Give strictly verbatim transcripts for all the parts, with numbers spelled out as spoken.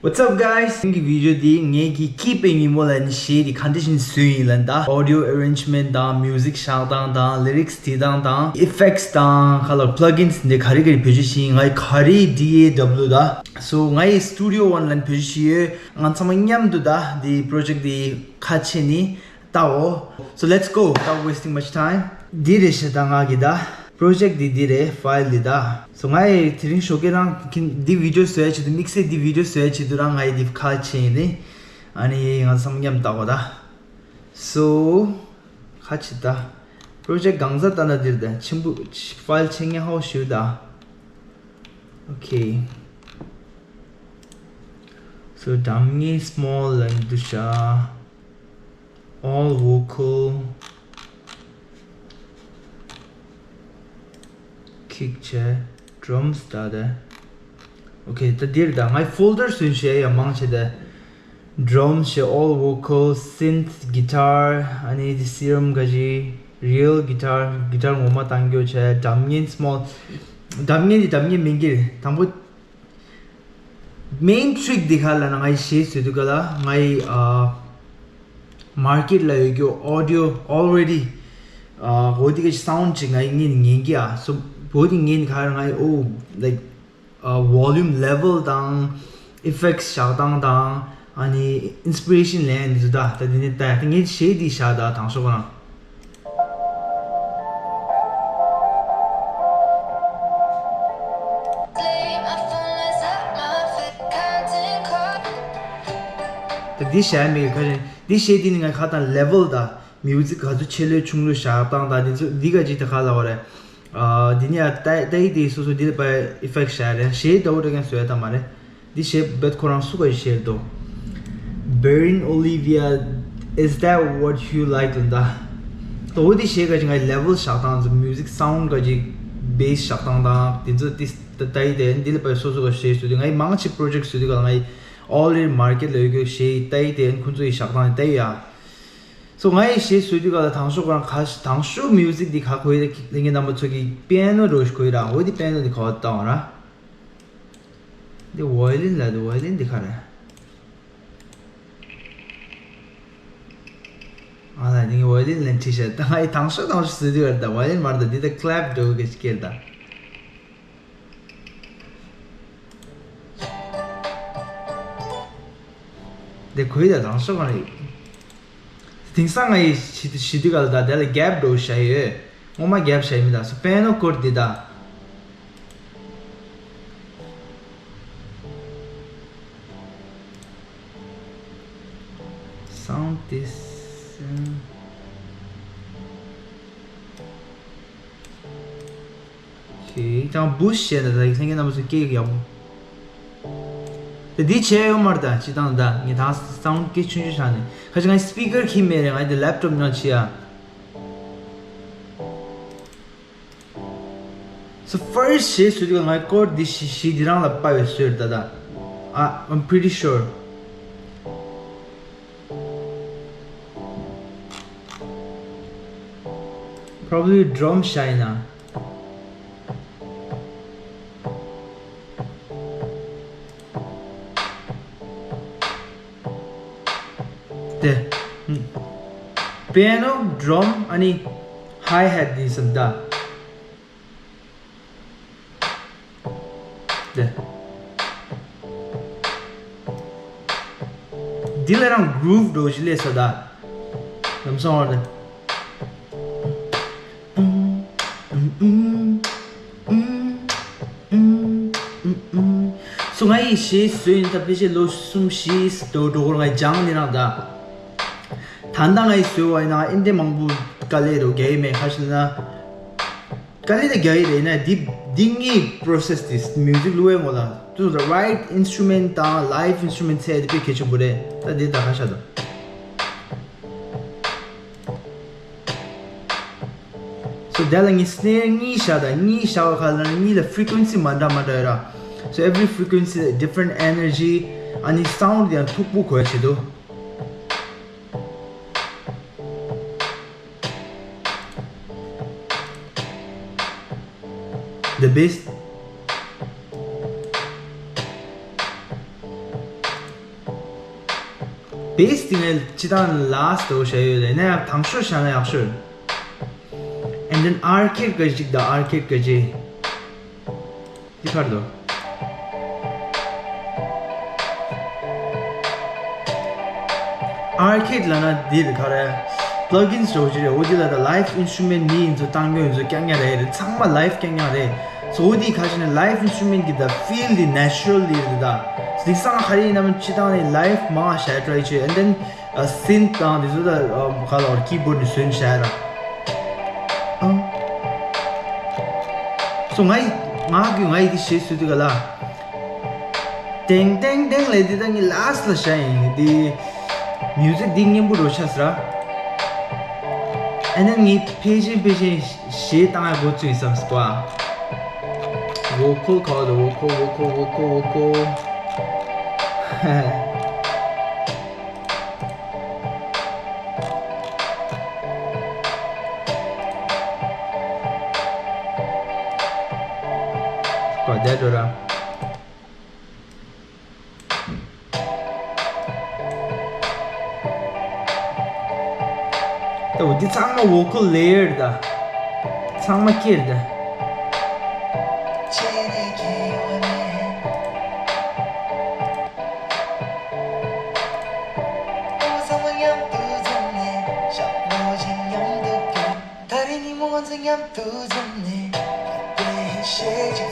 What's up, guys? ངའི་བི་ཌི་ཡོ་འདི་ངེད་ཀྱི་སྐྱིད་པའི་ཉིན་མོ་ལ་ནི་གཞས་འདི་ག་འདྲ་ཞིག་བཟོས་ཡིན་ལབ་ན། ད་audio arrangement་དང་music་ཤག་སྟངས་དང་lyrics་བྲིས་སྟངས་དང་effects་དང་ག་ལ་plugins་འདི་ག་རེ་ག་རེ་བེད་སྤྱོད་བྱས་ཡིན། ང་ག་རེ་D A W་ད། So ང་ཡི་Studio One་ལ་ནི་བེད་སྤྱོད་བྱས་ཡོད། ང་ཚང་མ་མཉམ་དུ་ད་འདི་project་འདི་ཁ་ཕྱེ་ནི་ལྟའོ། So let's go without wasting much time. འདི་རེད་ཤག་ད་ང་གི་ད་project་འདི་འདི་རེད། file་འདི་ད། So ང་ཡི་དེ་རིང་ཞོགས་ཀས་རང་གི་འདི་video་བཟོ་ཡ་ཆེད་དུ་དམིགས་བསལ་འདི་video་བཟོ་ཡ་ཆེད་དུ་རང་ང་ཡི་འདི་ཁ་ཕྱེ་ཡིན་ནི། ཨ་ནི་ང་ཚང་མ་མཉམ་ལྟའོ་ད། So ཁ་ཕྱེ་ད། Project་གང་ཟག་ལྟ་ན་འདིར་ད་ཆེན་པོ་file་ཆེ་ངེ་ཧའོ་ཞུ་ད། Okay. So སྒྲ་སྙན་small་ལ་འདུ་ཤ། All vocal kick་བྱས། Drums་ད་དེ། Okay, ད་འདིར་ད་ངའི་folder་སུན་བྱས་ཡ་མང་ཆེ་ད། Drums་བྱས། All vocal, synth guitar, ཨ་ནི་དེ་serum་ག་ཅི། Real guitar, guitar་ངོ་མ་བཏང་རྒྱུ་བྱས། སྒྲ་སྙན་small། སྒྲ་སྙན་འདི་སྒྲ་སྙན་མིན་གྱི་རེད། དང་པོ། Main trick་འདི་ག་ལ་ན་ངའི་གཞས་བཟོས་དུས་ག་ལ་ངའི་ཨ། market་ལ་ཡོད་རྒྱུ་audio already་ཨ། འོ་དེ་ག་sound་ཅིག་ངའི་ངེད་ཉན་གྱི་ཨ། So འོ་དེ་ངེད་ག་ལ་ངའི་oh, like ཨ། volume level་དང་effects་བཞག་སྟངས་དང་ཨ་ནི་inspiration་ལེན་འདི་ཚོ་ད་ད་འདི་ནི་ད་ངེད་གཞས་འདི་བཞག་ད་དང་ཤོག་ག་ན། ད་འདི་བྱས་མེད་ཁ་ཅིག་འདི་བྱས་འདི་ནི་ང་ཁ་དང་level་ད་music་ག་ཚོད་ཆེ་ལོས་ཆུང་ལོས་བཞག་སྟངས་ད་འདི་ཚོ་འདི་ག་ཅིག་ད་ག་ལ་བ་རེད། ཨ། འདི་ནི་ཡ་ད་ད་ཡི་དེ་སོ་སོ་འདི་ལ་པ་effect་བྱས་རེད། གཞས་ད་འོ་འདྲ་ཀན་བཟོས་ད་མ་རེད། འདི་གཞས་བེད་ཁོ་རང་སུ་ག་ཞིག་བཤད་དོ། Berin Olivia, is that what you like? ལ་ད། ད་འོ་འདི་གཞས་ག་ཅིག་ང་level་བཞག་སྟངས་ཚོ་music sound་ག་ཅིག་bass་བཞག་སྟངས་དང་འདི་ཚོ་ཏིས་ད་ལྟ་ཡི་དེ་འདི་ལ་པའི་སོ་སོ་ག་གཞས་བཟོས་དུས་ང་ཡི་མང་ཆེ་project་བཟོས་དུས་ག་ང་ཡི་already market་ལ་ཡོད་རྒྱུ་གཞས་ཡི་ལྟ་ཡི་དེ་ཁོང་ཚོ་ཡི་བཞག་སྟངས་ལྟ་ཡི་ཡ། So ང་ཡི་གཞས་བཟོས་དུས་ག་ལ་དང་ཤོག་ག་རང་ག་དང་ཤོག་music་འདི་ག་གོ་ཡི་ལ་ངེད་རྣམ་པ་ཚོ་གི་piano་རོ་ཞིག་གོ་ཡི་ར། འོ་འདི་piano་འདི་ག་བ་བཏང་བ་ར། འདི་violin་ལ་འདི་violin་འདི་ག་རེད། ཨ་ལ་འདི་ངས་violin་ལ་ཁྲིད་བྱས་ད་ང་ཡི་དང་ཤོག་དང་ཤོག་ཟེར་དུས་ར་ད་violin་མ་རེད་ད། འདི་ད་clap་འགྲོ་གི་སྐྱེར་ད། འདི་གོ་ཡི་ད་དང་ཤོག་ག་རེད། དེང་སང་ང་ཡི་ཞི་ཞི་དུས་ག་ལ་ད་དེ་ལ་gap་འགྲོ་བྱ་ཡོད། ངོ་མ་gap་བྱ་ཡི་མི་ད། So piano chord་འདི་ད། Sound this. ཁྱེད་ཀྱང་boost་བྱས་ན་ད་ལྷན་རྒྱས་རྣམ་པ་ཚོ་སྐད་ཡག་པོ། དེ་འདི་བྱས་ཡོད་མ་རེད་ད། སྤྱི་བཏང་ད་ངས་ད་sound་སྐད་ཆུང་ཆུང་བྱས་ནས་ཁ་ཅིག་ང་speaker་ཁྱི་མེད་རེད། ང་འདི་laptop་ནང་བྱས་ཡ། So first་གཞས་བཟོས་དུས་ང་chord་འདི་བཞི་བཞི་འདི་རང་ལ་པ་བའི་བཟོས་རེད་ད་ད། I- I'm pretty sure. Probably drum་བྱས་ཡིན་ན། དེ། piano, drum ཨ་ནི་hi hat་འདི་ཙམ་ད། དེ། འདི་ལ་རང་groove་འགྲོ་ཞིག་ལས་ས་ད། ལམ་སང་བར་དེ། སུ་ང་ཡི་གཞས་བཟོས་ཡིན་ད་ཕལ་ཆེར་ལོ་གསུམ་བཞི་འགྲོ་འགྲོ་སྐོར་ང་ཡི་སྦྱངས་ནི་རང་ད། ད་ལྟ་ང་ཡི་བཟོས་བ་ཡིན་ན་ཨིན་དེ་མང་པོ་དཀའ་ལས་རོ་རྒྱག་ཡི་མེད་ཁ་ཤས་ན། དཀའ་ལས་ད་རྒྱག་ཡི་རེད་ན་འདི་འདི་ངའི་process་this music་བླུ་བའི་ངོ་ལ་to the right instrument་དང་live instrument་ཚད་དེ་དཔེ་གལ་ཆེན་པོ་རེད། ད་འདི་ད་ཁ་ཤ་ད། So དེ་ལ་ངས་snare་གཉིས་བཞག་དང་གཉིས་བཞག་པ་ཁ་ལ་གཉིས་ལ་frequency་མ་འདྲ་མ་འདྲ་ཡོད་ར། So every frequency different energy ཨ་ནི་sound་ཡང་མཐུག་པོ་དགོས་བྱེད་དོ། The bass. བེ་སི་དེ་ངས་སྤྱིར་བཏང་ལ་སི་ཊི་འོ་བྱས་ཡོད་རེད། ཡིན་ན་ཡང་དང་ཤོས་བཞག་ན་ཡག་ཤོས། And then arcade ག་ཅིག་དང་ཨར་ཁེཌ་ག་ཅིག་འདི་ག་རེ་འདུག་ཨར་ཁེཌ་ལབ་ན་འདི་རེད། ག་རེ། པླག་གིན་སི་འདྲ་བོ་ཅིག་རེད། འོ་དེ་ལ་ད་ལའིབ་ཨིན་སི་ཊུ་མེན་ཊི་མི་ཡིན་ཚོ་བཏང་མཁན་ཡིན་ཚོ་རྐྱང་རྐྱང་རེད། ཚང་མ་ལའིབ་རྐྱང་རྐྱང་རེད། སོ་འོ་དེ་ག་ཅིག་ན་ལའིབ་ཨིན་སི་ཊུ་མེན་ཊི་གི་ད་ཕིལ་དེ་ནེ་ཅུ་རལ་དེ་རེད། ད་དེང་སང་ག་རེ་ཡིན་ན་མིན་སྤྱིར་བཏང་ནས་ལའིབ་མང་བ་བྱས་ཊ་རའི་བྱས། And then སིན་ཐི་དང་དེ་ཚོ་ད་ག་ལ་བར་ཀི་བོར་ཌི་ནས་བཟོས་བྱས་ར། ཨང་། སོ་ང་ཡི་ང་གི་ང་ཡི་དེ་ཞེས་ཟེར་དུས་ག་ལ། ཏེང་ཏེང་ཏེང་ལས་དེ་ད་ངས་ལ་སི་ཊི་ལ་བཞག་ཡིན། དེ་མིའུ་ཟིག་འདི་སྙན་པོ་རུ་ཆགས་སོང་ར། ཨེ་ནས་ངས་ཕལ་ཆེར་ཕལ་ཆེར་གཞས་བཏང་ཡ་འགོ་ཚུགས་ཡིན་བསམ་སོང་བ། ཝོ་ཁལ་ག་བ་དང་ཝོ་ཁལ་ཝོ་ཁལ་ཝོ་ཁལ་ཝོ་ཁལ། ཀོ་བསྡད་འགྲོ་ར། ད་འོ་འདི་ཚང་མ་ཝོ་ཁལ་ལེ་ཡར་ད། ཚང་མ་ཁྱེར་ད།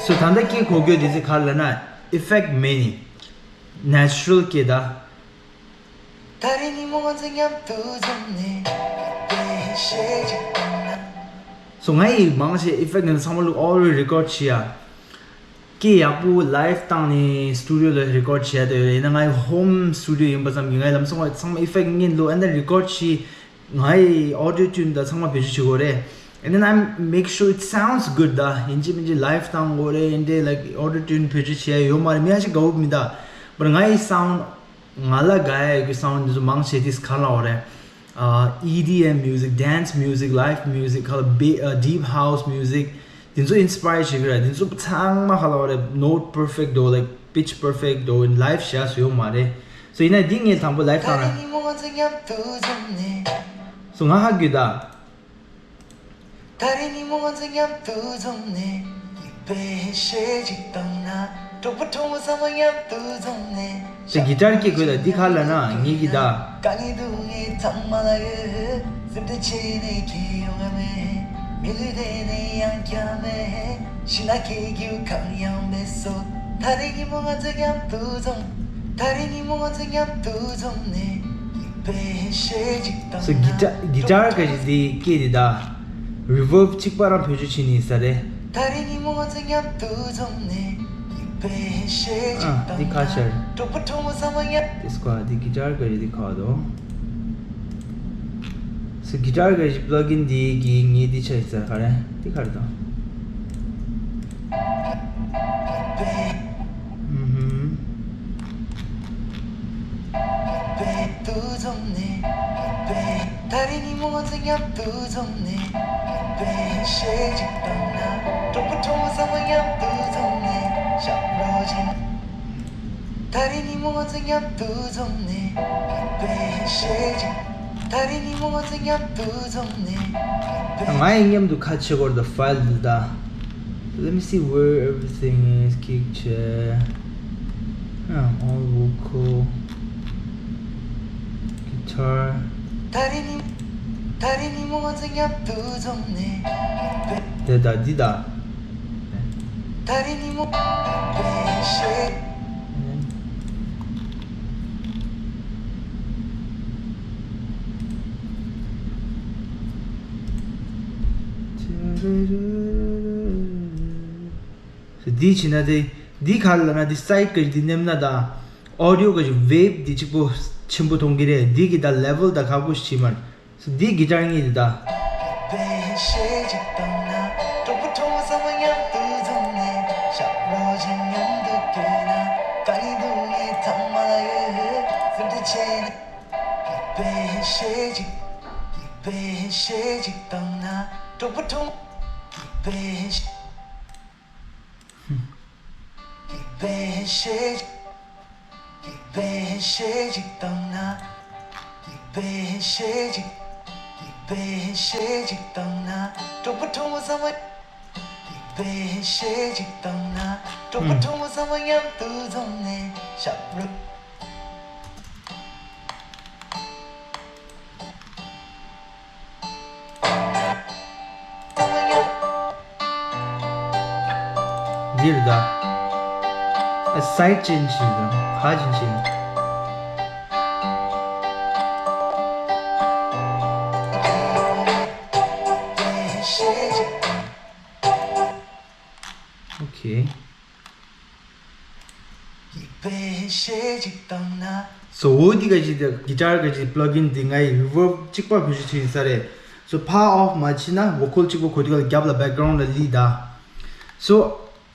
སུ་ད་ལྟ་སྐད་གོ་གི་དེ་ཚོ་ག་རེ་ལབ་ན་ཨི་ཕེག་མེད་ནི། ནེ་ཅུ་རལ་སྐད་ད། སོ་ང་ཡི་མང་ཆེ་ཨི་ཕེག་འདི་ཚང་མ་ལུག་ཨོ་རི་རི་ཀོར་ཌི་བྱེད་ཡ། སྐད་ཡག་པོ་ལའིབ་བཏང་ནས་སི་ཊུ་ཌི་ཡོ་ལ་རི་ཀོར་ཌི་བྱས་ཏེ་ཡོད་རེད། ཡིན་ན་ང་ཡི་ཧོམ་སི་ཊུ་ཌི་ཡོ་ཡིན་པ་ཙམ་གྱིས་ང་ཡི་ལམ་སང་ཚང་མ་ཨི་ཕེག་ངན་ལུག་ཨེན་ཌེན་རི་ཀོར་ཌི་བྱས། ང་ཡི་ཨོ་ཌིའོ་ཊུན་ད་ཚང་མ་བེད་སྤྱོད་བྱེད་དགོས་རེད། And then I make sure it sounds good ད་ཡིན་གཅིག་མིན་གཅིག་ལའིབ་བཏང་དགོས་རེད། ཡིན་དེ་ལའིག་ཨོ་ཌིའོ་ཊུན་བེད་སྤྱོད་བྱས་ཡོད་མ་རེད། མི་ཨ་ཅིག་དགའ་བོ་མི་ད། བར་ང་ཡི་སའུན་ཌི། ང་ལ་དགའ་ཡ་གི་སའུན་ཌི་འདི་ཚོ་མང་ཆེ་དེ་ག་ལ་བ་རེད། ཨ། ཨི་ཌི་ཨེམ་མིའུ་ཟིག་ཌན་སི་མིའུ་ཟིག་ལའིབ་མིའུ་ཟིག་ག་ལ་བེ་ཨ། ཌིབ་ཧའུ་སི་མིའུ་ཟིག་དེ་ཚོ་ཨིན་སི་པ་ཡར་བྱེད་ཀྱི་རེད། དེ་ཚོ་ཚང་མ་ག་ལ་བ་རེད། ནོ་ཊི་པར་ཕེག་ཊི་འདུག་ལའིག་པིཆ་པར་ཕེག་ཊི་འདུག་ལའིབ་བྱས་སུ་ཡོད་མ་རེད། སོ་ཡིན་ན་འདི་ངས་དང་པོ་ལའིབ་བཏང་ན། སོ་ང་ཧ་གོ་ད། ད་རེས་ཉིན་མོ་ང་ཚོ་མཉམ་དུ་འཛོམས་ནས། ཡིག་པའི་ཞལ་གཅིག་བཏང་ན། གྲོགས་པོ་གྲོགས་མོ་ཚང་མ་མཉམ་དུ་འཛོམས་ནས། དེ་གི་ཊར་སྐད་དགོས་ལ་འདི་ག་ལ་ན་ངེད་ཀྱི་ད། དཀའ་ངལ་སྡུག་བསྔལ་ཚང་མ་ལ་ཡོད། སེམས་ཁྲལ་བྱས་ནས་ཁྱེར་ཡོང་ང་མེད། མི་ལུས་དེ་ནས་ཡང་བསྐྱར་མེད། ཤི་ན་ཁྱེད་ཀྱི་ཁམས་ཡང་མེད་སོ། ད་རེས་ཉིན་མོ་ང་ཚོ་མཉམ་དུ་འཛོམས། ད་རེས་ཉིན་མོ་ང་ཚོ་མཉམ་དུ་འཛོམས་ནས། སོ་གི་ཊར་གི་ཊར་གི་ཞིག་དེ་སྐད་དེ་ད། རི་ཝརབ་གཅིག་པ་རང་བེད་སྤྱོད་བྱེད་ནི་ས་རེད། ད་རེས་ཉིན་མོ་ང་ཚོ་མཉམ་དུ་འཛོམས་ནས། ཡིག་པའི་ཞལ་གཅིག་ཨ་དང་འདི་ཁ་ཤར། གྲོགས་པོ་གྲོགས་མོ་ཚང་མ་མཉམ། དེ་སྐོར་འདི་གི་ཊར་གི་ཞིག་དེ་ཁ་དོ། སོ་གི་ཊར་གི་ཞིག་པླག་གིན་འདི་གི་ངས་འདི་ཆ་ཡི་ས་ག་རེ་འདི་ག་རེ་དང་། ཨུ་ཧུམ། ད་རེས་ཉིན་མོ་ང་ཚོ་མཉམ་དུ་འཛོམས་ནས། ད་རེས་ཉིན་མོ་ང་ཚོ་མཉམ་དུ་འཛོམས་ནས། ད་རེས་ཉིན་མོ་ང་ཚོ་མཉམ་དུ་འཛོམས་ནས། ང་ཡི་མཉམ་དུ་ཁ་ཕྱེ་སྐོར་དུ་ཕའིལ་འདི་ད། Let me see where everything is. Kick chair. Ah, all vocal. Guitar. ད་རེས་ཉིན། ད་རེས་ཉིན་མོ་ང་ཚོ་མཉམ་དུ་འཛོམས་ནས། དེ་ད་འདི་ད། ད་རེས་ཉིན་མོ། འདི་བྱས་ན་དེ། འདི་ག་རེ་ལབ་ན་འདི་སའིཌ་གི་འདི་མནན་ན་ད། ཨོ་ཌིའོ་གི་ཝེབ་འདི་གཅིག་པོ་ཆེན་པོ་མཐོང་གི་རེད། འདི་གི་ད་ལེ་ཝལ་ད་ཁག་པོ་ཞིག་བྱེད་མ། སོ་འདི་གི་ཊར་གཉིས་འདི་ད། པའི་ཞེ་གཅིག་དེ་པའི་ཞེ་གཅིག་བཏང་ན་གྲོགས་པོ་གྲོགས་མོ་ཚང་མ། དེ་པའི་ཞེ་གཅིག་བཏང་ན་གྲོགས་པོ་གྲོགས་མོ་ཚང་མ་མཉམ་དུ་འཛོམས་ནས་ཞབས་བྲོ། འདིར་ད། ཨ་སའིཌ་ཅན་ཞིག་དང་ཁ་ཅན་ཞིག་ཨོ་ཁེ། སོ་འོ་འདི་ག་ཅིག་གི་ཊར་ག་ཅིག་པླག་ཨིན་འདི་ང་ཡི་རི་ཝརབ་གཅིག་པ་བེད་སྤྱོད་བྱེད་ཡིན་ས་རེད། སོ་ཕ་ཨོཕ་མ་བྱེད་ན་ཝོ་ཀལ་གཅིག་པ་གོ་དུས་ག་ལ་རྒྱབ་ལ་བེག་གྷ་རའུནཌ་ལ་ལི་ད། སོ་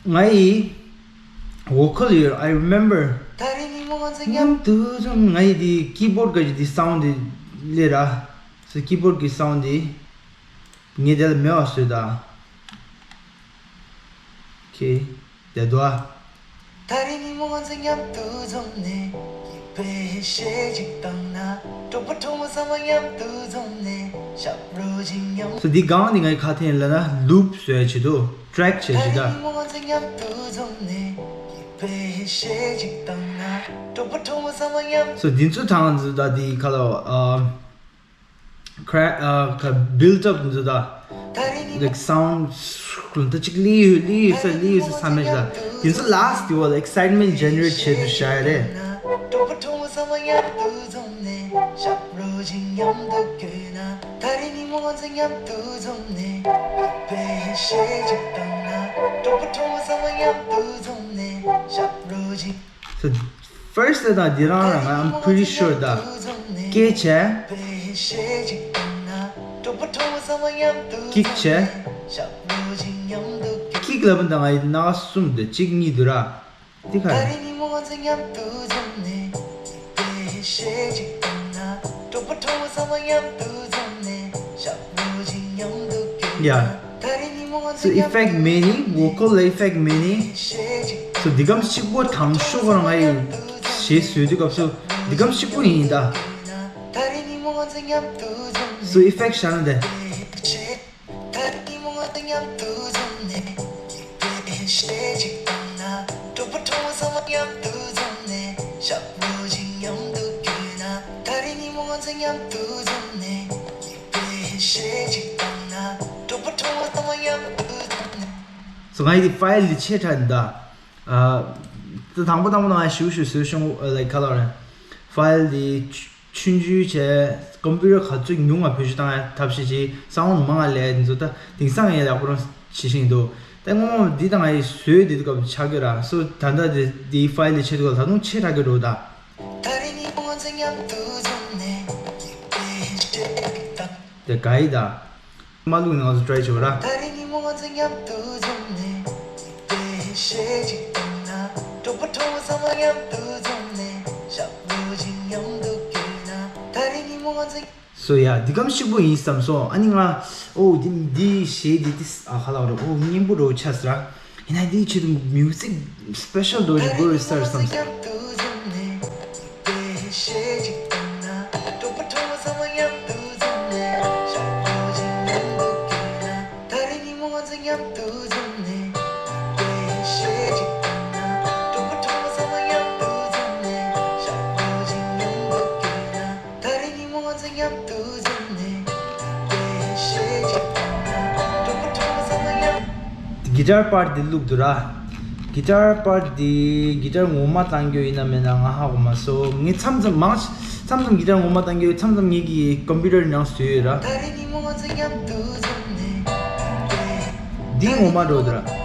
ང་ཡི་ཝོ་ཀལ་ཡོད། I remember མཉམ་དུ་ང་ཡི་འདི་ཀི་བོརཌ་ག་ཅིག་འདི་སའུནཌ་འདི་ལས་ར། སོ་ཀི་བོརཌ་གི་སའུནཌ་འདི། ངས་དེ་ལ་མེད་པ་བཟོས་ད། ཁེ། དེ་དོ། ད་རེས་ཉིན་མོ་ང་ཚོ་མཉམ་དུ་འཛོམས་ནས། ཡིད་དཔེ་བཤད་ཅིག་བཏང་ན། གྲོགས་པོ་གྲོགས་མོ་ཚང་མ་མཉམ་དུ་འཛོམས་ནས། ཞབས་བྲོ་ཅིག་མཉམ། སོ་འདི་སྒང་འདི་ངའི་ཁ་འཐེན་ལ་ན་ལུབ་བཟོས་བྱེད་དུ་ཊེག་བྱས་ད་རེས་ད། ཉིན་མོ་ང་ཚོ་མཉམ་དུ་འཛོམས་ནས། ཡིད་དཔེ་བཤད་ཅིག་བཏང་ན། གྲོགས་པོ་གྲོགས་མོ་ཚང་མ་མཉམ། སོ་འདི་ཚོ་དང་འཛུལ་ད་འདི་ཁ་ལ་ཨ། ཁྲེག་ཨ་ཁ་བིལཌ་ཨབ་འདི་ཚོ་ད། ལའིཀ་སའུནཌ་ཁུལ་ད་ཅིག་ལི་ཡོད་ལི་ཡོད་ས་ལི་ཡོད་ས་ས་མེད་ད། དེ་ཚོ་ལཱསྟ་དེ་བ་ལ་ཨེག་སའིཊ་མེནཊ་ཇེ་ནེ་རེཊ་བྱེད་དུ་བཞག་ཡ་རེད། གྲོགས་པོ་གྲོགས་མོ་ཚང་མ་མཉམ་དུ་འཛོམས་ནས། ཞབས་བྲོ་ཅིག་མཉམ་དུ་བརྐྱངས་ན། ད་རེས་ཉིན་མོ་ང་ཚོ་མཉམ་དུ་འཛོམས་ནས། ཡིད་དཔེ་བཤད་ཅིག་བཏང་ན། གྲོགས་པོ་གྲོགས་མོ་ཚང་མ་མཉམ་དུ་འཛོམས་ནས། ཞབས་བྲོ་ཅིག So, first དང་འདི་རང་རང་I'm pretty sure ད། ཀེ་བྱས། ཀིག་བྱས། ཀིག་ལབ་ན་ད་ང་ཡི་སྣ་ཁ་གསུམ་དེ་གཅིག་གཉིས་འདུག་ར། འདི་ག་རེད། ཡ། So effect མེད་ནི། ཝོ་ཀལ་ལ་effect མེད་ནི། So འདི་གམ་གཅིག་པོ་དང་ཤོག་རང་ང་ཡི་གཞས་བཟོས་དུས་སྐབས་སུ་འདི་གམ་གཅིག་པོ་ཡིན་ད། So effect བཞག་ན་དེ། སོ་ང་ཡི་ཕའིལ་འདི་ཆེ་དྲགས་འདི་ད། ཨ། ད་དང་པོ་དང་པོ་ནང་ཞུ་ཞུ་བཟོས་བྱུང་། ལའིཀ་ག་ལབ་རེད། ཕའིལ་འདི་ཆུང་ཆུང་བྱས། ཀམ་པུ་ཊར་ག་ཚོད་ཉུང་བ་བེད་སྤྱོད་བཏང་ཡ་ཐབས་ཤེས་བྱས། སའུནཌ་མང་བ་ལས་འདི་ཚོ་ད་དེང་སང་ཡང་ཡག་པོ་རང་བྱེད་བཞིན་འདུག་ད་སྔོན་མ་འདི་དང་ང་ཡི་བཟོས་འདི་དུས་སྐབས་ཆགས་ཀྱི་ར། སོ་ད་ལྟ་འདི་འདི་ཕའིལ་འདི་ཆེ་དུས་སྐབས་ད་དུང་ཆེ་དྲགས་ཀྱི་འགྲོ་ད། དེ་ག་ཡི་ད། མ་ལུག་ནང་དུ་ཊྲའི་བྱོས་ར། སོ་ཡ་འདི་གམ་ཞིག་པོ་ཡིན་བསམ་སོང་། ཨ་ནི་ང་ཨོ་འདི་འདི་ཞེས་འདི་འདི་ཨ་ཁ་ལག་རེད། ཨོ་སྙན་པོ་རོ་ཆ་སྲ། ཡིན་ན་འདི་ཆེད་དུ་མིའུ་ཟིག་སི་པེ་ཤལ་འགྲོ་ཡི་དགོས་རེད་ས་རེད་བསམ་སོང་། གི་ཊར་པཱརཊ་འདི་བླུགས་འདུག་ར། གི་ཊར་པཱརཊ་འདི་གི་ཊར་ངོ་མ་བཏང་རྒྱུ་ཡིན་ན་མེད་ན་ང་ཧ་གོ་མ་སོང་། ངས་མཚམས་མཚམས་མང་མཚམས་མཚམས་གི་ཊར་ངོ་མ་བཏང་རྒྱུ་མཚམས་མཚམས་ངེད་ཀྱི་ཀམ་པུ་ཊར་ནང་བཟོས་ཡོད་ར། འདི་ངོ་མ་འགྲོ་འདུག་ར།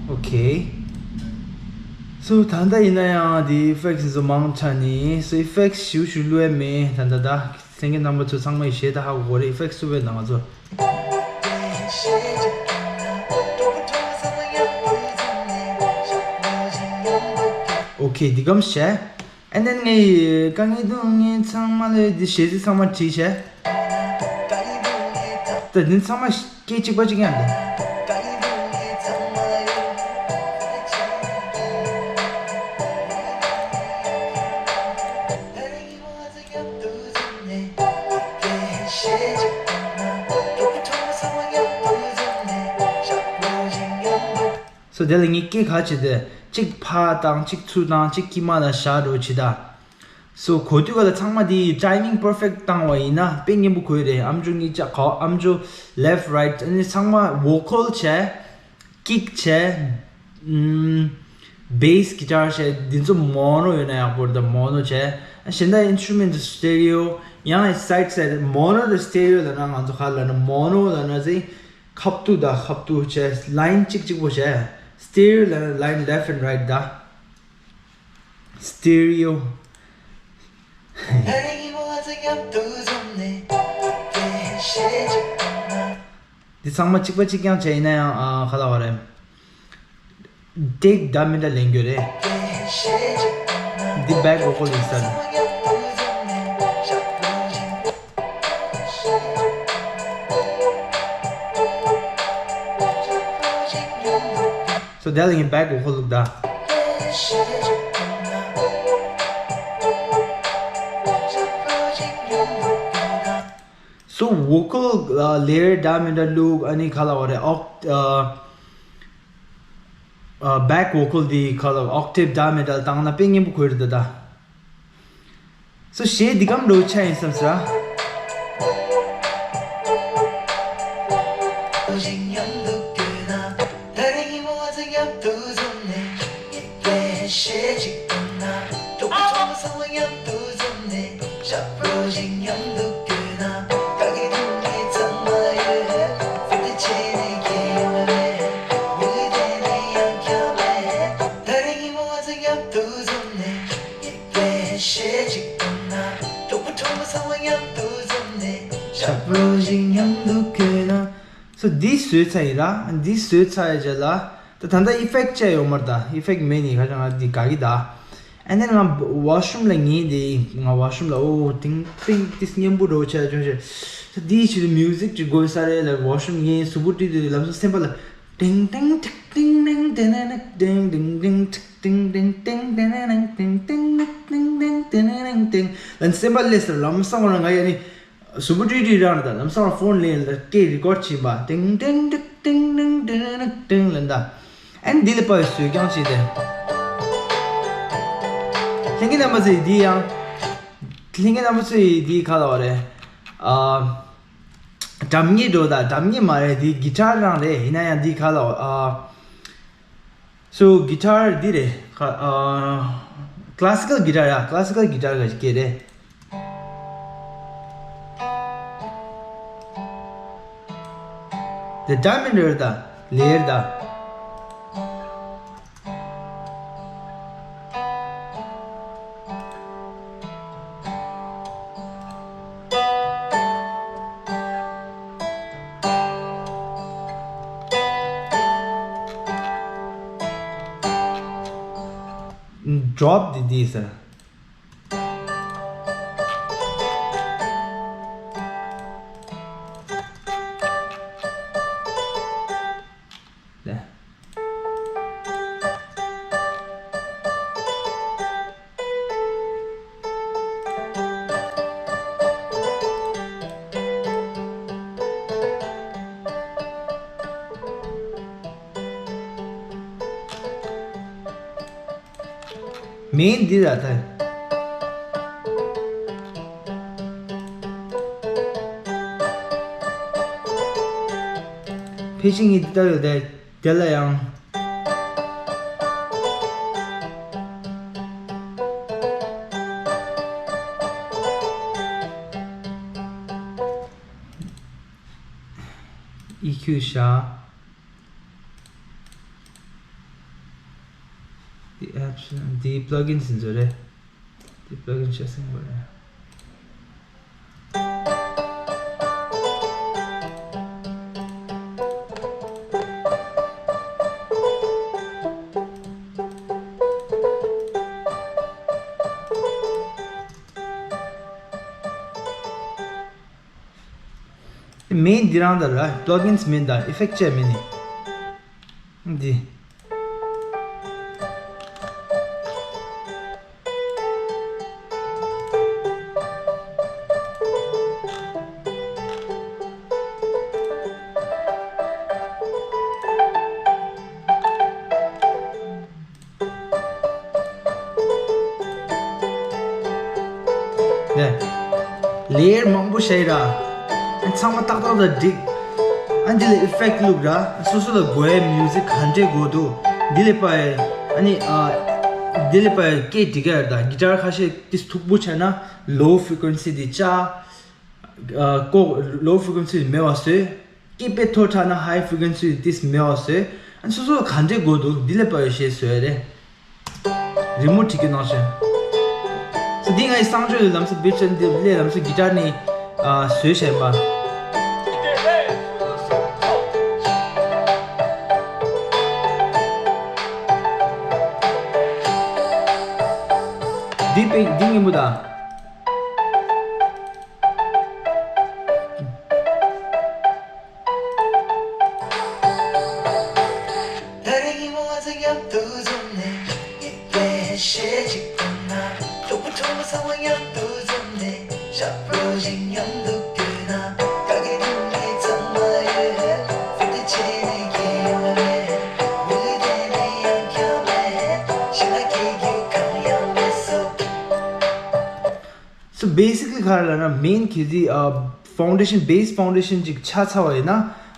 ཨོ་ཁེ། སོ་ད་ལྟ་ཡིན་ན་ཡང་དེ་ཨི་ཕེག་སི་ཚོ་མང་ཆ་ནས། སོ་ཨི་ཕེག་སི་ཞིབ་ཞིབ་བླུགས་ཡ་མེད་ད་ལྟ་ད། ལྷན་རྒྱས་རྣམ་པ་ཚོ་ཚང་མས་ཞེ་ད་ཧ་གོ་གོ་རེད། ཨི་ཕེག་སི་བཙུགས་པའི་ནང་ང་ཚོ། ཨོ་ཁེ། འདི་གམ་བྱས། And then ངའི་དཀའ་ངལ་སྡུག་བསྔལ་ཚང་མ་ལས་འདི་གཞས་ཚིག་ཚང་མ་བྲིས་བྱས། ད་འདི་ཚང་མ་སྐད་གཅིག་པ་གཅིག་རྐྱང་འདུག So དེ་ལ་ངས་སྐད་ག་བྱེད་དེ་གཅིག་ཕར་བཏང་གཅིག་ཚུར་བཏང་གཅིག་དཀྱིལ་མ་ལ་བཞག་འགྲོ་བྱེད་ད། So གོ་དུས་ག་ལ་ཚང་མ་དེ་timing perfect བཏང་བ་ཡིན་ན་དཔེ་སྙན་པོ་གོ་ཡི་རེད། ཨམ་ཅོག་གཉིས་ཆ་ག་ཨམ་ཅོག་left right ཨ་ནི་ཚང་མ་vocal བྱས། kick བྱས། ཨམ། bass guitar བྱས། འདི་ཚོ་mono ཡོད་ན་ཡག་པོ་རེད་ད། mono བྱས། གཞན་དག་instrument stereo ཡང་side side mono དང་stereo ལབ་ན་ང་ཚོ་ག་ལབ་ན་mono ལབ་ན་ཟིག་ཁ་བཏུད་ད་ཁ་བཏུད་བྱས། line གཅིག་གཅིག་པོ་བྱས། stereo ལབ་ན་line left and right ད། stereo འདི་ཚང་མ་གཅིག་པ་གཅིག་རྐྱང་བྱས་ཡིན་ན་ཡང་ཨ་ག་ལབ་པ་རེད། take down མི་འདྲ་ལེན་རྒྱུ་རེད། འདི་back vocal ཡིན་ས་རེད། So དེ་ལ་ངས་back vocal བླུགས་ད། So vocal layer འདྲ་མི་འདྲ་བླུགས། ཨ་ནི་ག་ལབ་པ་རེད། oct- back vocal འདི་ག་ལབ་octave འདྲ་མི་འདྲ་བཏང་ན་དཔེ་སྙན་པོ་གོ་རེད་ད། So གཞས་འདི་གམ་འགྲོ་ཆ་ཡིན་བསམ་ཟེར། So འདི་བཟོས་ཚར་ཡིན་ར། འདི་བཟོས་ཚར་ཡི་རྗེས་ལ་ད་ད་ལྟ་effect བཅས་ཡོད་མ་རེད་ད། effect མེད་ནི་ཁ་ཅང་ང་འདི་དགའ་གི་ད། And then ང་washroom ལ་ཉལ་དེ་ང་washroom ལ་ཨོ་ཏིང་ཏིང་ཏིས་སྙན་པོ་འགྲོ་བྱས་ཅུང་ཞིག་ད་འདི་ཕྱིར་music ཅིག་དགོས་ས་རེད་ལ་washroom ཉལ་གཟུགས་པོ་བཀྲུས་དེ་ལམ་སང་སེམས་པ་ལ། ཏིང་ཏིང་ཏིག་ཏིང་ནིང་ཏེ་ནེ་ནིག་ཏིང་ཏིང་ཏིང་ཏིག་ཏིང་ཏིང་ཏིང་ཏེ་ནེ་ནིང་ཏིང་ཏིང་ནིག་ཏིང་ཏིང་ཏེ་ནེ་ནིང་ཏིང་ལ་སེམས་པ་ལས་སར་ལམ་སང་བ་ང་ཡ་ནི་གཟུགས་པོ་བཀྲུས་བཀྲུས་རང་ད་ལམ་སང་བ་ཕོན་ལེན་ལ་སྐད་record བྱིན་པ་ཏིང་ཏིང་ཏིག་ཏིང་ནིང་ཏེ་ནེ་ནིག་ཏིང་ལ་ད་ཨན་འདི་ལ་པའི་སུས་ཀྱང་བྱེད་དེ་ལྷན་རྒྱས་རྣམ་པ་ཚོས་འདི་ཡང་ལྷན་རྒྱས་རྣམ་པ་ཚོས་འདི་ག་ལབ་པ་རེད། ཨ། སྒྲ་སྙན་འགྲོ་ད་སྒྲ་སྙན་མ་རེད། འདི་guitar རང་རེད། ཡིན་ན་ཡང་འདི་ག་ལབ་ཨ། So guitar འདི་རེད། ཁ- ཨ། classical guitar ཡ་classical guitar ག་ཅིག་སྐད་རེད། དེ་སྒྲ་མི་འདྲ་རེད་ད། ལེར་ད། Drop འདི་འདི་ཟེར། ལེ། མིང་འདི་ལ་ད། ཕལ་ཆེར་ངས་འདི་ལྟ་ཡོད་དེ་དེ་ལ་ཡང་། ཨི་ཁྱུ་བཞག་འདི་apps འདི་plugins ཡིན་ཚོད་རེད། འདི་plugin བྱས་སེང་བ་རེད། མེན་འདི་རང་ད་ར། པློ་གིན་སི་མེན་ད། ཨི་ཕེག་ཊི་བྱས་མེན་ནི། འདི། ལེ་ཡར་མང་པོ་བཤད་ར། ཚང་མ་ཏག་ཏག་ད་འགྲིག་ཨ་འདི་ལ་ཨི་ཕེག་ཊི་བླུགས་ར། སོ་སོ་ལ་དགོས་ཡ་མིའུ་ཟིག་ག་འདྲས་དགོས་འདུག་འདི་ལས་པ་ཨ་ནི་ཨ། འདི་ལས་པ་སྐད་འགྲིག་ག་ཡར་ད། གི་ཊར་ཁ་ཤས་ཏིས་མཐུག་པོ་བྱས་ན་ལོ་ཕི་རི་ཀུ་ཨེན་སི་འདི་བཅག་ཨ། ལོ་ཕི་རི་ཀུ་ཨེན་སི་མེད་པ་བཟོས། སྐད་དཔེ་མཐོ་དྲགས་ན་ཧའི་ཕི་རི་ཀུ་ཨེན་སི་ཏིས་མེད་པ་བཟོས། ཨ་སོ་སོ་ག་འདྲས་དགོས་འདུག་འདི་ལས་པ་ཡོད་ཤེས་བཟོས་རེད། རི་མོ་བྲིས་རྒྱུ་གནང་ཞིང་། སོ་འདི་ངའི་གསང་སྤྱོད་ལ་ལམ་སང་བེད་སྤྱོད་འདི་ལས་ལམ་སང་གི་ཊར་ནས་ཨ། བཟོས་བྱས་པ། འདི་དཔེ་འདི་སྙན་པོ་ད། So basically ག་རེ་ལབ་ན་མེན་གི་དེ་ཨ། ཕའུན་ཌེ་ཤན། བེ་སི་ཕའུན་ཌེ་ཤན་ཅིག་ཆགས་ཚར་བ་ཡིན་ན།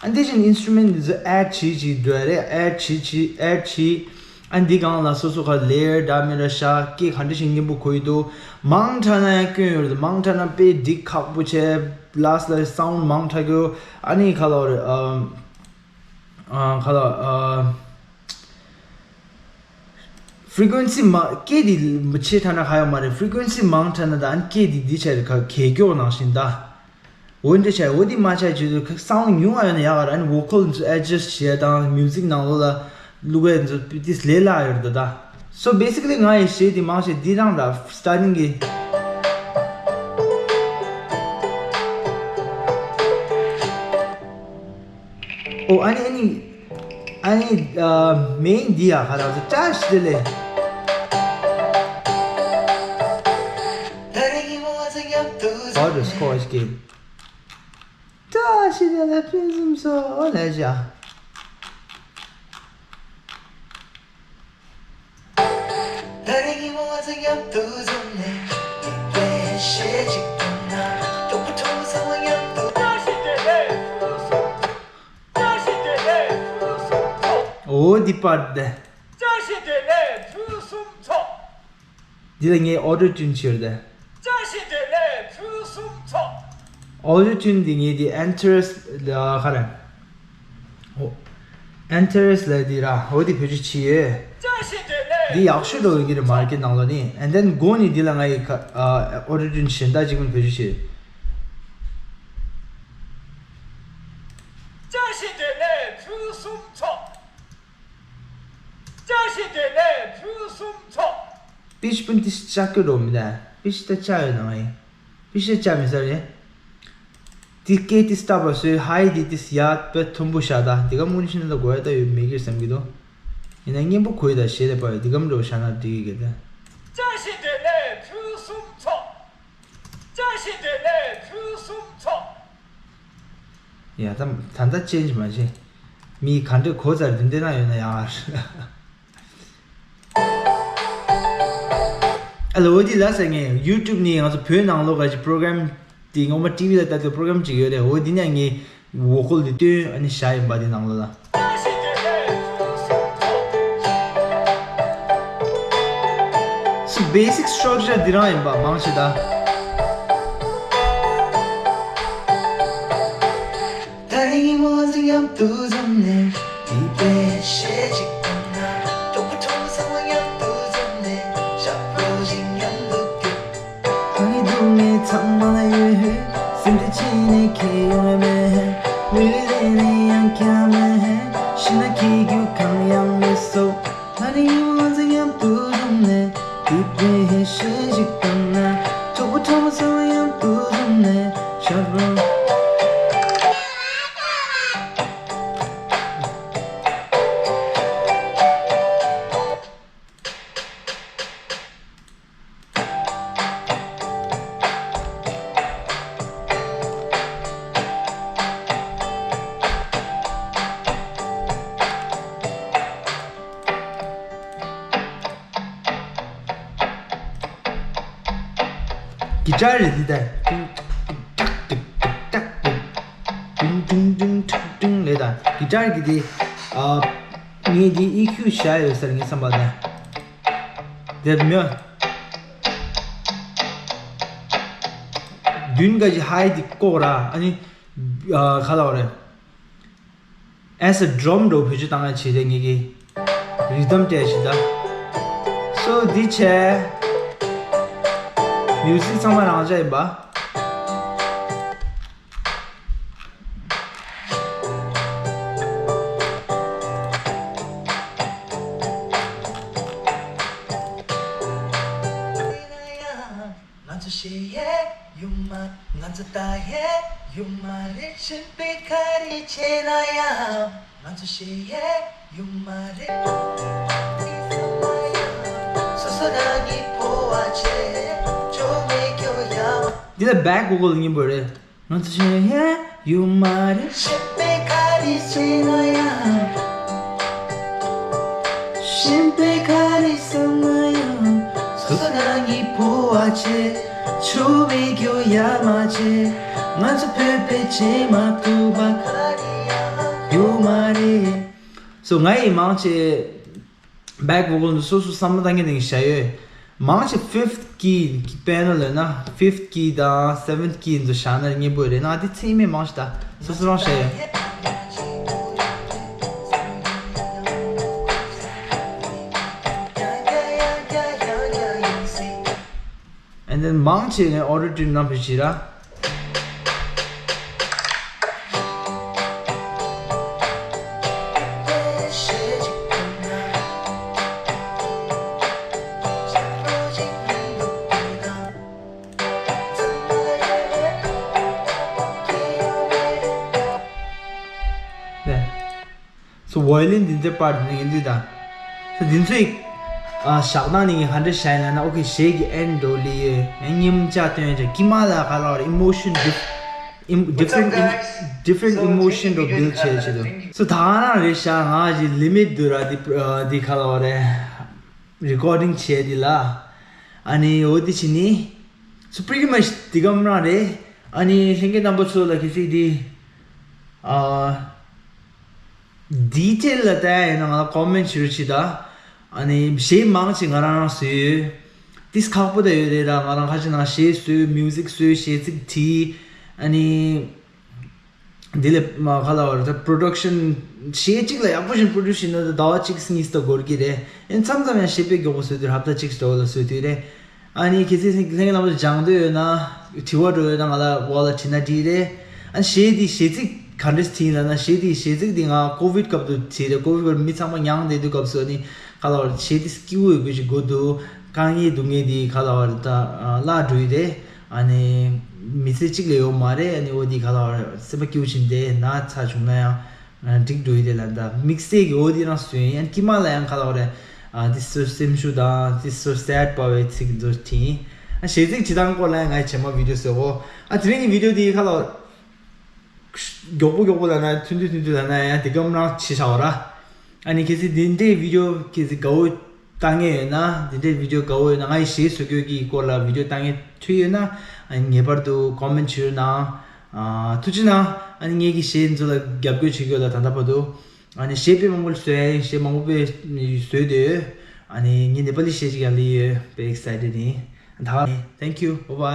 ཨ་འདི་བཞིན་ཨིན་སི་ཊུ་མེན་ཊི་འདི་ཚོ་ཨེཌ་བྱེད་བྱེད་འགྲོ་ཡ་རེད། ཨེཌ་བྱེད་བྱེད་ཨེཌ་བྱེད། ཨ་འདི་སྒང་ལ་སོ་སོ་ག་ལེ་ཡར་འདྲ་མི་འདྲ་བཞག་སྐད་ག་འདྲ་ཞིག་སྙན་པོ་གོ་ཡི་འདུག་མང་དྲགས་ན་ཡང་སྐྱོན་ཡོད་རེད། མང་དྲགས་ན་དཔེ་འགྲིག་ཁག་པོ་བྱས། ལ་སི་ལ་སི་སའུན་ཌི་མང་དྲགས་གི། ཨ་ནི་ག་ལབ་རེད། ཨ་ཨ་ག་ལབ། ཨ། ཕི་རི་ཀུ་ཨེན་སི་མ། སྐད་དེ་མི་ཆེ་དྲགས་ན་ག་ཡོད་མ་རེད། ཕི་རི་ཀུ་ཨེན་སི་མང་དྲགས་ན་ད་ཨ་ནི་སྐད་དེ་འདི་ཆ་རེད། ག་གས་སྐྱོག་ནང་བཞིན་ད། འོ་འདྲ་ཆ་འོ་འདི་མ་ཆ་བྱེད་དུས་སའུན་ཌི་ཉུང་བ་ཡོད་ན་ཡག་ག་རེད། ཨ་ནི་ཝོ་ཀལ་ཚོ་ཨེ་ཌི་ཇསྟ་བྱེད་ཡ་དང་མིའུ་ཟིག་ནང་ལོགས་ལ་བླུག་ཡ་ཚོ་ཏིས་ལས་སླ་ཡོད་རེད་ད། So basically ང་ཡི་གཞས་དེ་མང་ཆེ་འདི་རང་ར། སི་ཊར་ཊིང་གི། ཨོ་ཨ་ནི་ཨ་ནི། ཨ་ནི་ཨ། མེན་འདི་ཡ་ག་རང་ཚོ་བཀྲ་ཤིས་བདེ་ལེགས། ཨོ་རེ་སྐོར་ཞིག་གི། བཀྲ་ཤིས་བདེ་ལེགས་ཕུན་སུམ་ཚོགས་ལས་བྱ། འོ་འདི་པར་དེ། བཀྲ་ཤིས་བདེ་ལེགས་ཕུན་སུམ་ཚོགས། འདི་ལ་ངས་ཨོ་ཊོ་ཊུན་བྱས་ཏེ། བཀྲ་ཤིས་བདེ་ལེགས་ཕུན་སུམ་ཚོགས། ཨོ་ཊོ་ཊུན་འདི་ངས་འདི་ཨེན་ཊར་ལ་ག་རེ། ཨོ། ཨེན་ཊར་ལ་འདི་ར་འོ་འདི་བེད་སྤྱོད་བྱས་ཡོད། བཀྲ་ཤིས་བདེ་ལེགས། འདི་ཡག་ཤོས་འགྲོ་གི་རེད་མར་ཀེཊ་ནང་ལོགས་ནས། ཨེན་ཌེན་མགོ་ནས་འདི་ལ་ང་ཡི་ཁ་ཨོ་ཊོ་ཊུན་གཞན་དག་ཅིག་མིན་བེད་སྤྱོད་བྱས། བཀྲ་ཤིས་བདེ་ལེགས་ཕུན་སུམ་ཚོགས། བཀྲ་ཤིས་བདེ་ལེགས་ཕུན་སུམ་ཚོགས། པིཆ་སྤུན་ཏི་ལྕགས་ཀྱི་རོ་མི་ད། པིཆ་ད་ལྕགས་ཡོད་ནང་ཡིན། པིཆ་ད་ལྕགས་མི་ཟེར་ཡིན། ཏི་སྐད་ཏི་སྟབས་པ་སོས་ཧའི་དི་ཏི་ཡ་པེ་མཐོན་པོ་བཞག་ད། དེ་ག་མུ་ནི་ཤི་ན་ད་གོ་ཡ་ད་ཡོད་མེད་ཀྱི་བསམ་གྱི་འདུག་ཡིན་ན་སྙན་པོ་གོ་ཡི་ད་ཞེས་ལས་པ་ཡོད་དེ་གམ་འགྲོ་བཞག་ན་འགྲིག་གི་གི་ད། བཀྲ་ཤིས་བདེ་ལེགས་ཕུན་སུམ་ཚོགས། བཀྲ་ཤིས་བདེ་ལེགས་ཕུན་སུམ་ཚོགས། ཡ་ད་ད་ལྟ་ཅེན་ཇི་མ་བྱེད། མི་ག་འདྲ་གོ་ཚར་འདི་འདྲ་ན་ཡོད་ན་ཡང་། ཨ་ལོ་འོ་དེ་ལ་ཟེར་ངས་ཡུ་ཊུབ་ནས་ང་ཚོ་བོད་ནང་ལོགས་ག་ཅིག་པོ་རོ་གྷ་རམ་དེ་ངོ་མ་ཊི་ཝི་ལ་ལྟ་དུས་པོ་རོ་གྷ་རམ་ཅིག་ཡོད་རེད། འོ་དེ་ནས་ངས་ཝོ་ཀལ་དེ་བཏོན་ཨ་ནི་བཞག་ཡིན་པ་དེ་ནང་ལོགས་ལ། སོ་བེ་སིག་སི་ཊྲག་ཅར་འདི་རང་ཡིན་པ་མང་ཆེ་ད། གི་ཊར་རེད་འདི་ད། ཏུང་ཏུང་ཏུང་ཏུང་ཏུང་ཏུང་ལས་ད། གི་ཊར་གི་དེ། ཨ། ངས་འདི་ཨི་ཁྱུ་བཞག་ཡོད་ས་རེད་ངས་བསམ་པ་ད། དེ་མྱོ། མདུན་ག་ཅི་ཧའི་འདི་བཀོག་ར། ཨ་ནི། ཨ། ག་ལ་བ་རེད། ཨེ་སི་ཌི་རམ་འདྲ་བོ་བེད་སྤྱོད་བཏང་ཡ་བྱེད་དེ་ངེད་ཀྱི་རི་དམ་སྤྲད་ཞིག་ད། སོ་འདི་བྱས། མིའུ་ཟིག་ཚང་མ་རང་འཇགས་ཡིན་པ། ང་ཚོ་ཤེས་ཡས་ཡོད་མ། ང་ཚོ་ལྟ་ཡས་ཡོད་མ་རེད། གཞན་པའི་ག་རེ་བྱས་ན་ཡང་། ང་ཚོ་ཤེས་ཡས་ཡོད་མ་རེད། སོ་སོ་རང་གི་ཕོ་བ་བྱས། ཆོ་མེད་སྐྱོ་ཡ། འདི་ལ་བེག་བོ་ཀལ་སྙན་པོ་རེད། ང་ཚོ་ཤེས་ཡས་ཡོད་མ་རེད། གཞན་པའི་ག་རེ་བྱས་ན་ཡང་། གཞན་པའི་ག་རེ་བསམ་ན་ཡང་། སོ་སོ་རང་གི་ཕོ་བ་བྱས། ཆོ་མེད་སྐྱོ་ཡ་མ་བྱས། ང་ཚོ་བོད་པའི་བྱེད་མ་ཐུབ་པ་ག་རེ་ཡང་ཡོད་མ་རེད། སོ་ང་ཡི་མང་ཆེ་བེག་བོ་ཀལ་འདི་སོ་སོ་བསམ་བློ་བཏང་མཁན་དེ་བཞག་ཡོད། མང་ཆེ་ཕིཕ་ཐི་ཀི་པེ་ནལ་ལ་ན་ཕིཕ་ཐི་ཀི་དང་སེ་བེན་ཐི་ཀི་འདི་བཞག་ན་སྙན་པོ་རེད་ན། དེ་ཚེ་མེད་མང་ཆེ་ད་སོ་སོ་རང་བཞག་ཡོད། And then མང་ཆེ་ནས་ཨོ་ཊོ་ཊུན་ནང་བེད་ཅི་ར། ནས། སོ་ཝའི་ལིན་འདི་འདྲའི་པར་འདི་ནས་ཡིན་དུས་ད། སོ་འདི་ཚོའི་ཨ་བཞག་སྟངས་ནི་ངས་ག་འདྲ་བཞག་ཡིན་ལབ་ན། ཨོ་ཁེ་གཞས་ཀྱི་ཨེན་ཌི་འདྲ་བོ་སླེབས་ཡོད། ཨེ་མཉམ་བཅའ་སྟོན་ཡོད་ཀྱང་དཀྱིལ་མ་ལ་ག་ལ་བར་ཨི་མོ་ཤན་ཌིཕ་ཨིམ་ཌིཕ་རེན་ཊི་ཨིམ་ཌིཕ་རེན་ཊི་ཨི་མོ་ཤན་འདྲ་བོ་བིལ་ཌི་བྱེད་བྱེད་དུ། སོ་ད་ག་རང་རེད་ཤག་ང་ཅི་ལི་མིཊ་འདུག་ར། འདི་འདི་ག་ལ་བར་རེད། རི་ཀོར་ཌིང་བྱས་འདི་ལ། ཨ་ནི་འོ་འདི་བྱས་ནི། སོ་པི་རི་ཊི་མཆ་འདི་ག་རང་རེད། ཨ་ནི་ལྷན་རྒྱས་རྣམ་པ་ཚོ་ལ་གལ་སྲིད་འདི། ཨ། ཌི་ཊེལ་ལ་ལྟ་ཡ་ཡིན་ན་ང་ལ་ཀོ་མེན་ཊི་ཞུ་རོགས་བྱེད་ད། ཨ་ནི་གཞས་མང་ཆེ་ང་རང་རང་བཟོས་ཡོད། ཏིས་ཁག་པོ་ད་ཡོད་རེད་ར། ང་རང་ཁ་ཅིག་ནང་གཞས་བཟོས། མིའུ་ཟིག་བཟོས། གཞས་ཚིག་བྲིས། ཨ་ནི་འདི་ལས་མ་ག་ལ་བར་ད་པྲོ་ཌག་ཤན་གཞས་གཅིག་ལ་ཡག་པོ་ཞིག་པྲོ་ཌུས་བྱས་ན་ད་ཟླ་བ་གཅིག་གཉིས་ད་འགོར་གི་རེད། ཨ་ནི་མཚམས་མཚམས་ཡང་གཞས་དཔེ་མགྱོགས་པོ་བཟོས་དུས་ཧབ་ཏ་གཅིག་འདྲ་བོ་ལ་བཟོས་དུས་རེད། ཨ་ནི་གལ་སྲིད་ལྷན་རྒྱས་རྣམ་པ་ཚོ་སྦྱང་འདོད་ཡོད་ན། དྲི་བ་འདྲ་ཡོད་ན་ང་ལ་འོག་ལ་དྲིས་ན་འགྲིག་རེད། ཨ་ནི་གཞས་འདི་གཞས་ཚིག་ག་འདྲས་བྲིས་ལབ་ན། གཞས་འདི་གཞས་ཚིག་འདི་ང་ཀོ་བིཌ་སྐབས་དུ་བྲིས་རེད། ཀོ་བིཌ་སྐབས་མི་ཚང་མ་མྱངས་བསྡད་དུས་སྐབས་སུ་ཨ་ནི་ག་ལ་བར་གཞས་འདི་སྐྱིད་པོ་ཡོད་པའི་ཞིག་དགོས་འདུག་དཀའ་ངལ་སྡུག་བསྔལ་འདི་ག་ལ་བར་ད་བརླག་འགྲོ་ཡི་རེད། ཨ་ནི་མི་ཚེ་གཅིག་ལས་ཡོད་མ་རེད། ཨ་ནི་འོ་འདི་ག་ལ་བར་སེམས་པ་སྐྱིད་པོ་བྱས་བསྡད་ན་ཚར་བྱུང་ན་ཡང་། འགྲིག་འགྲོ་ཡི་རེད་ལབ་ད། དམིགས་བསལ་གྱི་འོ་དེ་རང་བཟོས་ཡིན། ཡང་དཀྱིལ་མ་ལ་ཡང་ག་ལ་བ་རེད། ཨ་དེ་སོ་སེམས་ཤུགས་དང་དེ་སོ་སེད་པ་བའི་ཚིག་འདི་བྲིས་ཡིན། ཨ་གཞས་ཚིག་བྲིས་སྟངས་སྐོར་ལ་ཡང་ང་ཡི་རྗེས་མ་བི་ཌི་ཡོ་བཟོས་གོ། ཨ་དེ་རིང་གི་བི་ཌི་ཡོ་དེ་ག་ལ་མགྱོགས་པོ་མགྱོགས་པོ་ལབ་ན་ཐུང་ཐུང་ཐུང་ཐུང་ལབ་ན་ཡང་དེ་གམ་རང་བྱེད་བྱ་བ་ར། ཨ་ནི་གལ་སྲིད་འདི་འདྲའི་བི་ཌི་ཡོ་གལ་སྲིད་དགའ་བོ་ལྟ་མཁན་ཡོད་ན། འདི་འདྲའི་བི་ཌི་ཡོ་དགའ་བོ་ཡོད་ན། ང་ཡི་གཞས་བཟོ་རྒྱུ་གི་སྐོར་ལ་བི་ཌི་ཡོ་ལྟ་མཁན་ཐུག་ཡོད་ན། ཨ་ངེས་པར་དུ་ཀོ་མེན་ཊི་བྱེད་རོགས་གནང་། ཨ་ཐུགས་རྗེ་གནང་། ཨ་ནི་ངེད་ཀྱི་གཞས་འཛུགས་ལ་རྒྱབ་སྐྱོར་བྱེད་རྒྱུ་ལ་ད་ལྟ་བར་དུ། ཨ་ནི་གཞས་དཔེ་མང་པོ་བཟོས་ཡིན། གཞས་མང་པོ་དཔེ་བཟོས་ཏེ་ཡོད། ཨ་ནི་ངས་ནེ་པ་ལི་གཞས་ཅིག་ཡང་ལེན་ཡོད། དཔེ་ཨེག་སའི་ཊེཌ་ཡིན། ད་ག་Thank you. Bye bye.